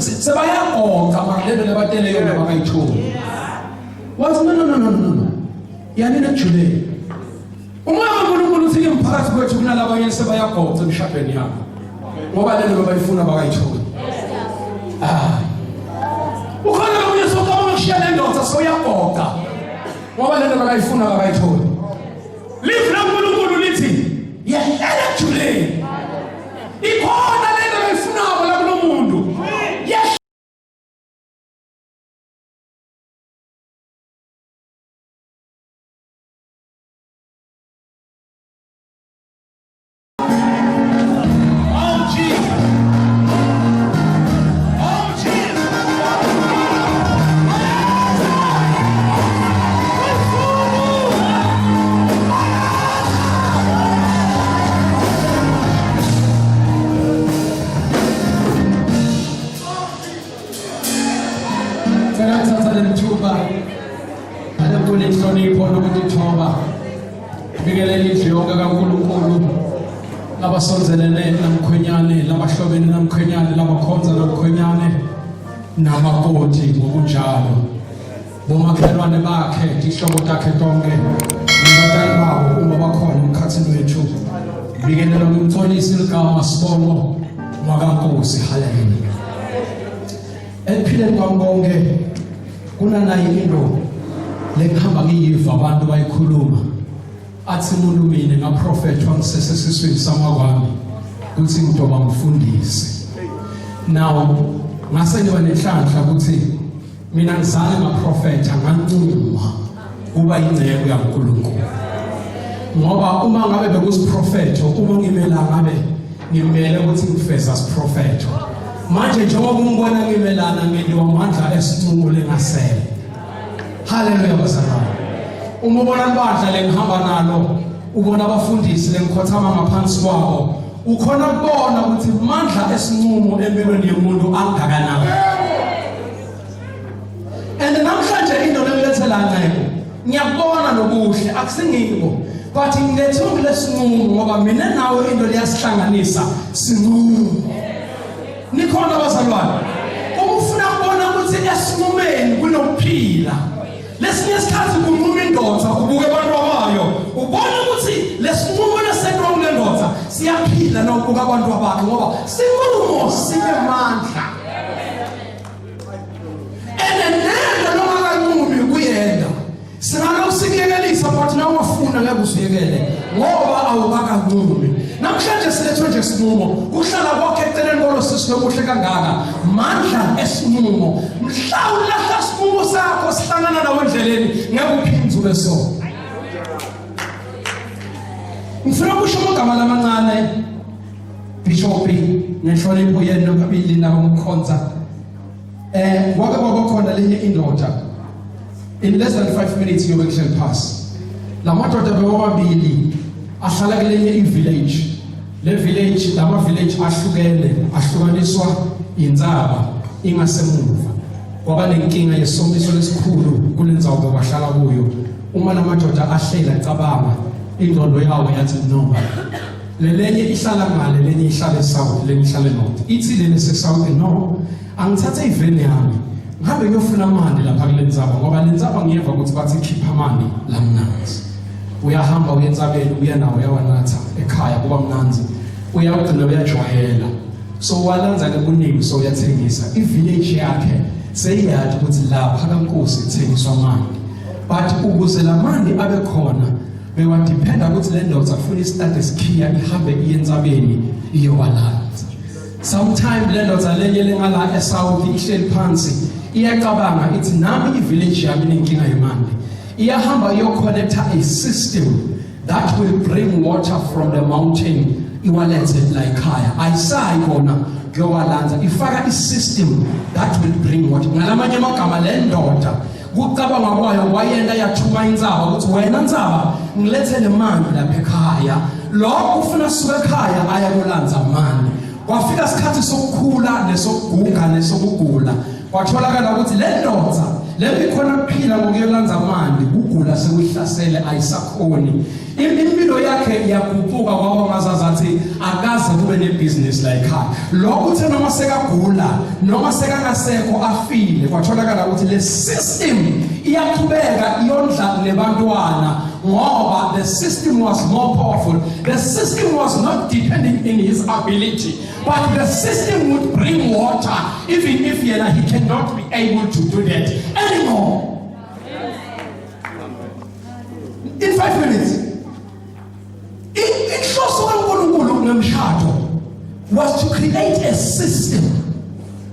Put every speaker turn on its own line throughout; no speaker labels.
Sebayagoqa mara lento lebatele yona bakayitholi. Wathi no, no, no, no, no, no. Yani nekujuleni. Umoya kaNkulunkulu uthi ngiphakathi kwethu kunalabanye sebayagoqa emshadweni yabo. Ngoba lento bebayifuna bakayitholi. Ah. Ukhona omunye socabanga ukushiya le ndoda soyagoqa. Ngoba lento bakayifuna bakayitholi. Live laNkulunkulu lithi yehlela ejuleni. Ikhona lento abayifunako la kulomuntu.
Oh Jesus. Oh Jesus.
Cela thatha leli thuba alenkulu inhlonipho nokutithoba bikelela indlu yonke kaNkulunkulu labasondelene namkhwenyane, labahlobene namkhwenyane, labakhonza namkhwenyane, namakoti ngokunjalo, bomakhelwane bakhe, tihlobo takhe tonke, nabatali babo uma bakhona emkhathini wethu. Bikelela ngimtholisi ligama sibongo wakaNkosi. Haleluya. Ekuphileni kwami konke kunanayo into lengihamba ngiyiva abantu bayikhuluma, athi umuntu mina ngaprofethwa ngisesesiswini samakwami ukuthi ngidoba mfundisi. Now ngase ngiba nenhlanhla ukuthi mina ngizange ngaprofetha, ngancuma kuba ingcebo yaNkulunkulu, ngoba uma ngabe bekusiprofetho, uma ngimela ngabe ngimele ukuthi ngifeza siprofetho. Manje njengoba ungibona ngimelana, ngeliwa amandla esinqumo lengasele. Haleluya bazalwane. Uma ubona ibandla lengihamba nalo, ubona abafundisi lengikhothama ngaphansi kwabo, ukhona kubona ukuthi amandla esinqumo empilweni yomuntu angakanani. And namhlanje into lengilethela ncebo, ngiyakubona nokuhle akusingibo, but ngilethe lesinqumo ngoba mina nawe into liyasihlanganisa sinqumo. Nikhona bazalwane? Uma ufuna ukubona ukuthi esinqumeni kunokuphila, lesinye isikhathi kunquma indoda, ubuke abantu abayo, ubone ukuthi lesinqumo lesentiwa kule ndoda siyaphila nokubuka abantu abakhe, ngoba sinqumo sinemandla. And nento noma kanqumi kuyenda singalokhu sikuyekelisa, but na ungafuna ngeke usiyekele ngoba awukakanqumi. Namhlanje silethwe nje isinqumo, kuhlala kwakhe eceleni kwalo sisi lokuhle kangaka, mandla esinqumo. Mhla ulahla isinqumo sakho sihlangana nawe endleleni, ngeke uphinde ube so. Ngifuna ukusho amagama lamancane, Bishop, ngenhlonipho yenu nobabili nabamukhonza. Kwake kwaba khona lenye indoda, in less than 5 minutes yobe kuhleli phasi. La madoda bewababili ahlala kulenye i-village. Le village, lama village ahlukene, ahlukaniswa intsaba ingasemuva. Kwaba nenkinga yesomiso lesikhulu kulendzawo bebahlala kuyo. Uma lamadoda ahlela cabanga, ingqondo yawo yathi no, lelenye ihlala ngale, lenye ihlala esouth, lenye ihlala enorth. Ithi lena esesouth, no, angithathe iveni yami ngihambe ngiyofuna amanti lapha kule ntsaba, ngoba le ntsaba ngiyeva ukuthi bathi khipha amanti lamnanzi. Uyahamba uye entsabeni, uya nawo, uyawanatha ekhaya, kuba mnanzi, uyawugcina uyajwayela. So walanza ke kuningi, so uyathengisa. I-village yakhe seyiyazi ukuthi lapha kaNkosi kuthengiswa amanti, but ukuze la manti abe khona bewadependa ukuthi le ndoda kufuna isitade esikhiya ihambe iye entsabeni iyowalanza. Sometime le ndoda lenye lengala esouth ihleli phansi iyacabanga, ithi nami i-village yami inenkinga yemali. Iyahamba iyoconnecta a system that will bring water from the mountain, iwalethe la ekhaya. Ayisayi kona kuyowalanza, ifaka i-system that will bring water. Ngalamanye amagama, le ndoda kucabanga kwayo kwayenta yathuma intsaba ukuthi wena ntsaba ngilethele manti lapha ekhaya. Lokho ufuna suka ekhaya aya kolanza amanti. Kwafika isikhathi sokukhula nesokuguga nesokugula, kwatholakala ukuthi le ndoda Le ikhona kuphila ngokuyolanza amanti, kugula sekuhlasele ayisakhoni. Impilo yakhe yaguquka kwaba ngazazathi akaze kube nebusiness la ekhaya. Lokho uthe noma sekagula noma sekangasekho afile kwatholakala ukuthi le system iyaqhubeka iyondla nebantwana ngoba the system was more powerful. The system was not depending in his ability, but the system would bring water even if yena he cannot be able to do that anymore. In 5 minutes, inhloso kaNkulunkulu ngemshado was to create a system.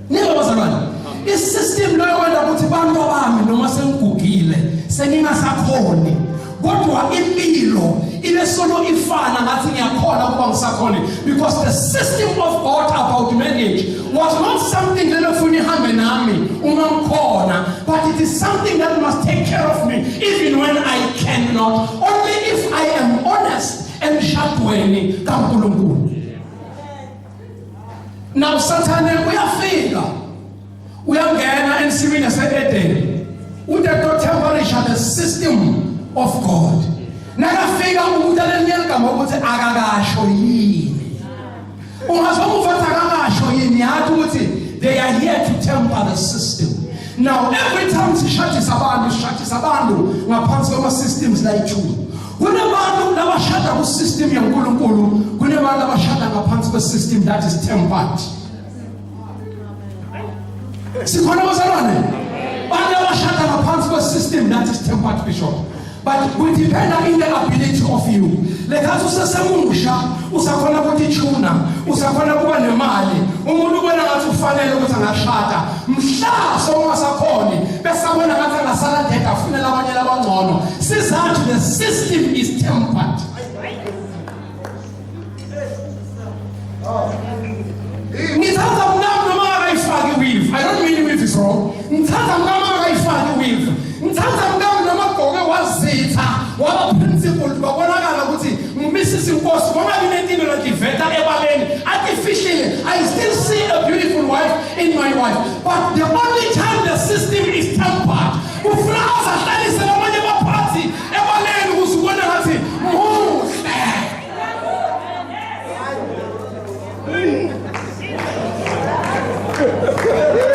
Nike bazalwane, isystem leyo wena ukuthi bantu abami noma sengigugile sengingasakhoni kodwa impilo ibe solo ifana ngathi ngiyakhona ukuba ngisakhona, because the system of God about marriage was not something lelofuna ihambe nami uma ngikhona, but it is something that must take care of me even when I cannot, only if I am honest emshadweni kaNkulunkulu. Now Sathane uyafika uyangena ensimini yase-Edeni, uthe to temperature the system of God. Nakafika umuntu alelinye ligama ukuthi akakasho yini, ungazomuva ukuthi akakasho yini, yathi ukuthi they are here to temper the system. Now every time sishadisa abantu, sishadisa abantu ngaphansi kwama-systems layi-two. Kunabantu labashada ku-system yaNkulunkulu, kunabantu abashada ngaphansi kwe-system that is tempered. Sikhona bazalwane? Bantu abashada ngaphansi kwe-system that is tempered, bishop, but we depend in the ability of you. Lekhathi usesemusha usakhona ukuthi tuna usakhona kuba nemali, umuntu ubona ngathi ufanele ukuthi angashada. Mhla sowungasakhoni besabona ngathi angasala deda afunela abanye labangcono. Sizathu, the system is tempered. Ngithanda mnami noma akayifaki weave. I don't mean weave is wrong. Ngithanda mnami akayifaki weave. Ngithanda mnami noma gqoke wazitha waba principle, babonakala ukuthi nguMrs Inkosi ngoba inentilo like iveta ebaleni artificially. I still see a beautiful wife in my wife, but the only time the system is tempered, ufuna azahlalise lamanye abaphathi ebaleni ukuze ubone ngathi muhle.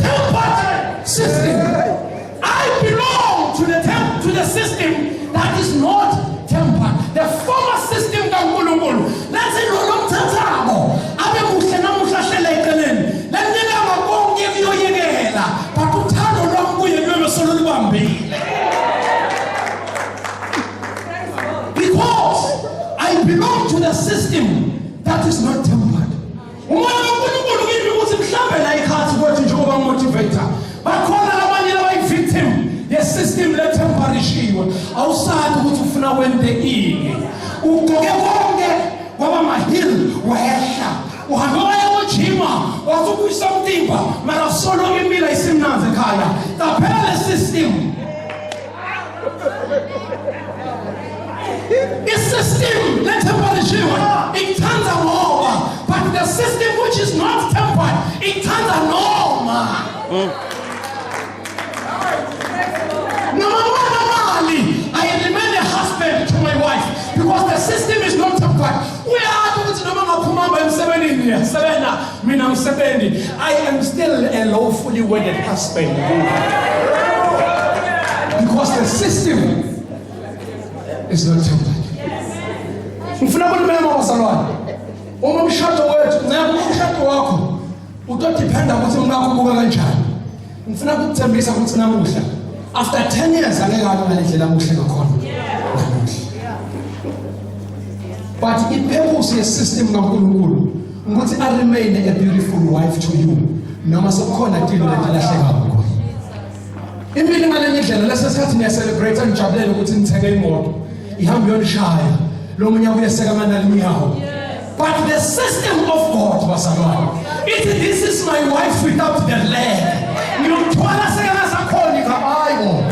Tempered system. I belong to the temp, to the system that is not tempered. The former system kaNkulunkulu. Lathi lo lomthathako abe muhle namuhla ahlela eceleni. Lelilanga konke kuyoyekela, but uthando lwami kuye luyobe solulubambile. Because I belong to the system that is not tempered. Umoya kaNkulunkulu kimi ukuthi mhlambe la ikhathi kwethu njengoba motivator bakhona labanye abayi-victim ye-system le-temperishiwe. Awusazi ukuthi ufuna wente ini, ugqoke konke kwaba ma-heel, wehla uhambe waya kojima wathi ubuyisa umtimba, mara solo impilo ayisimnanzi ekhaya. Qaphela le system. I-system le-temperishiwe ikuthanda ngoba, but the system which is not tempered ikuthanda noma noma mali. I remain a husband to my wife because the system is not tempered. Uyazi ukuthi noma ngaphumamba emsebenzini, ngiyasebenza mina ngisebenzi, I am still a lawfully wedded husband because the system is not tempered. Ngifuna ukunimema bazalwane, uma umshado wethu ncema umshado wakho utodependa ukuthi umkakho ubuka kanjani. Ngifuna ukukuthembisa ukuthi namuhla after 10 years angeke abe ngale ndlela muhle ngakhona namuhla, but i-purpose ye-system kaNkulunkulu ukuthi I remain a beautiful wife to you noma sekukhona tilo letilahlekako khona. Impilo ngalenye indlela leso sikhathi niya-celebrate nijabulele ukuthi nithenge imoto, ihambe iyonishaya lo munye akuyeseka amanalini yawo, but the system of God, bazalwane, ithi this is my wife without the leg. Ngiyomthwala sekangasakhoni kabayo.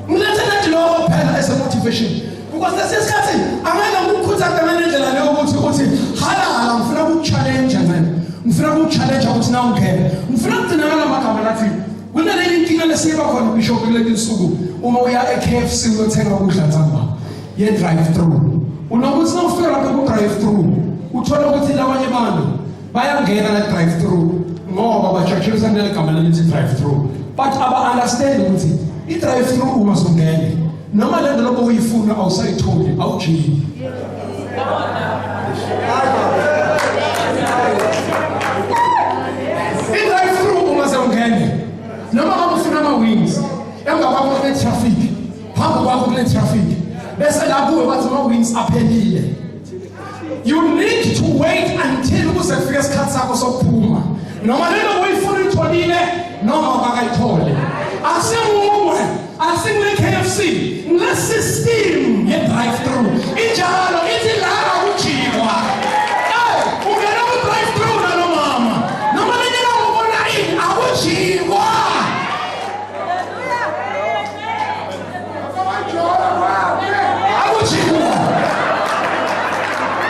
Ngilethe nathi lokho phela as a motivation because lesi sikhathi angeke ngikukhuthaze ngale ndlela leyo ukuthi uthi halala. Ngifuna ukuku-challenge mina. Ngifuna ukuchallenge ukuthi na ungene. Ngifuna ukugcina ngamagama lathi kunaleli inkinga lesiba khona bishop kulezi insuku uma uya eKFC uyothenga ukudla ntambama ye drive through. Unokuthi nawufika lapha ku drive through uthola ukuthi labanye abantu bayangena la drive through ngoba bajatshulisa kuleli gama lelithi drive through but aba understand ukuthi i drive through uma sungene noma le nto lokho uyifuna awusayitholi awujiki. I-drive through uma sewungene noma ngabe ufuna ama-wings emva kwakho kune-traffic phambi kwakho kune-traffic bese la kuwe bathi ama-wings aphelile. You need to wait until kuze kufike isikhathi sakho sokuphuma noma lento uyifuna uyitholile noma bakayithole. Asinguwe, asinguwe KFC, ngile system ye drive through injalo ithi la akujikwa. Eh, ungena ku drive through nalo mama noma lenye ubona ini akujikwa. Akujikwa.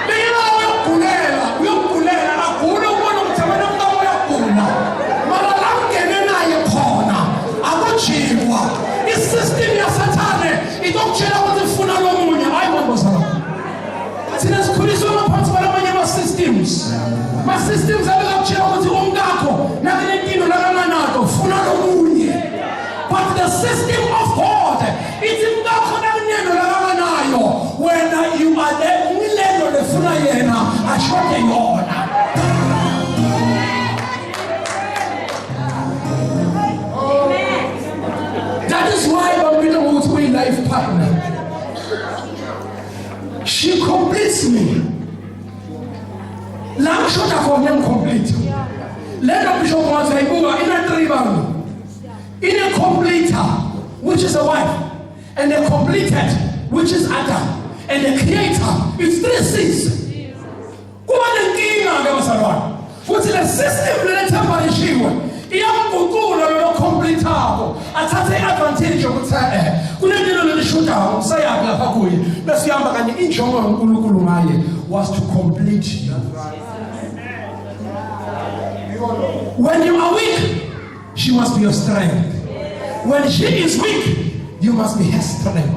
Leyila uyogulela, uyogulela, agule ubona ukuthi abantu umntwana uyagula. Mara la ungene naye khona akujikwa. I-system yaSathane itokutshela ukuthi funa lo munye. Hayi mambozana. Thina sikhuliswe ngaphansi kwalamanye ama-systems. Ma-systems abekakutshela ukuthi umkakho nakunentilo lakanganato funa lo munye. But the system of God ithi umkakho nakunento lakanganayo wena you are the ngilento lefuna yena ashode yona. That is why bambila ngokuthi uyi-life partner. She completes me. La ngishoda khona ngicomplete. Le nto Bishop wathi ayibuka ina three bantu. Ine completer which is a wife and a completed which is Adam and the creator. It's three C's. Kuba nenkinga ke bazalwane. Futhi le system lelethembanishiwe iyamguqula lo completako athathe i-advantage yokuthi eh kunento lelishodayo usayaphi lapha kuye bese uyahamba kanye injongo kaNkulunkulu ngaye was to complete you. When you are weak, she must be your strength. When she is weak, you must be her strength.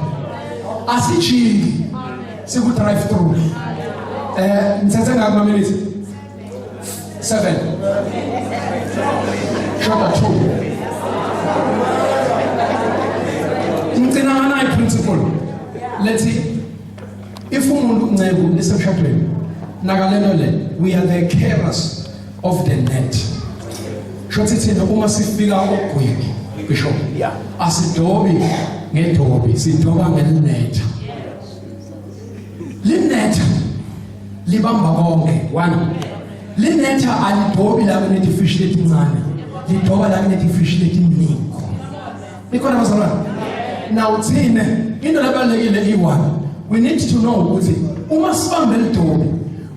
Asijiki siku drive through. Eh ngithethe ngakho minutes 7 shoda 2. Ngicina nganayi principle. Let's if umuntu unceku lisemshadweni nakalelo le we are the carers of the net. Shothi thina uma sifika ogwini bishop asidobi ngedobi, sidoba ngelinetha. Linetha libamba konke. One, linetha alidobi la kunethi fish letincane, lidoba la kunethi fish letiningi. Ikhona bazalwane? Now thina into lebalulekile i-one, we need to know ukuthi uma sibambe lidobi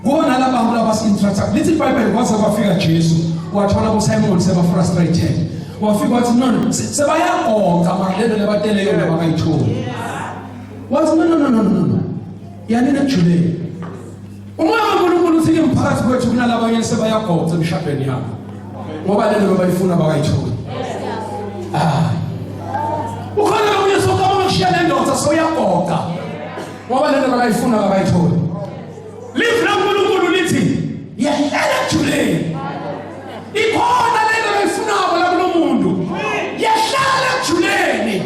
kuba nalabantu labasi-instructor. Lithi iBhayibheli kwaze kwafika Jesu wathola kuSimon seba-frustrated, wafika wathi no no sebayagoqa mara lento lebatele yona bakayitholi. Wathi no no no no no no yanini ekujuleni. Umoya kaNkulunkulu uthi ngiphakathi kwethu kunalabanye sebayagoqa emshadweni yabo ngoba lento bebayifuna bakayitholi. Ah, ukhona lomunye socabanga kushiya le ndoda soyagoqa ngoba lento bakayifuna bakayitholi. Live laNkulunkulu lithi yehlela ekujuleni. Ikhona lento oyifunako la kulo muntu. Yehlela ekujuleni.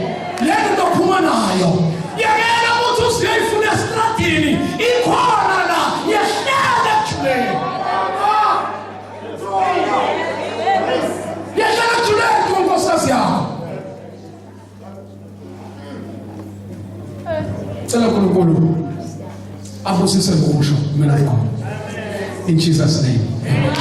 Lento tophuma nayo. Yekela ukuthi usuyayifuna estradini. Ikhona la, yehlela ekujuleni. Yehlela ekujuleni kunkosikazi yakho. Cela uNkulunkulu abusise ngokusho mina khona. In Jesus name. Amen.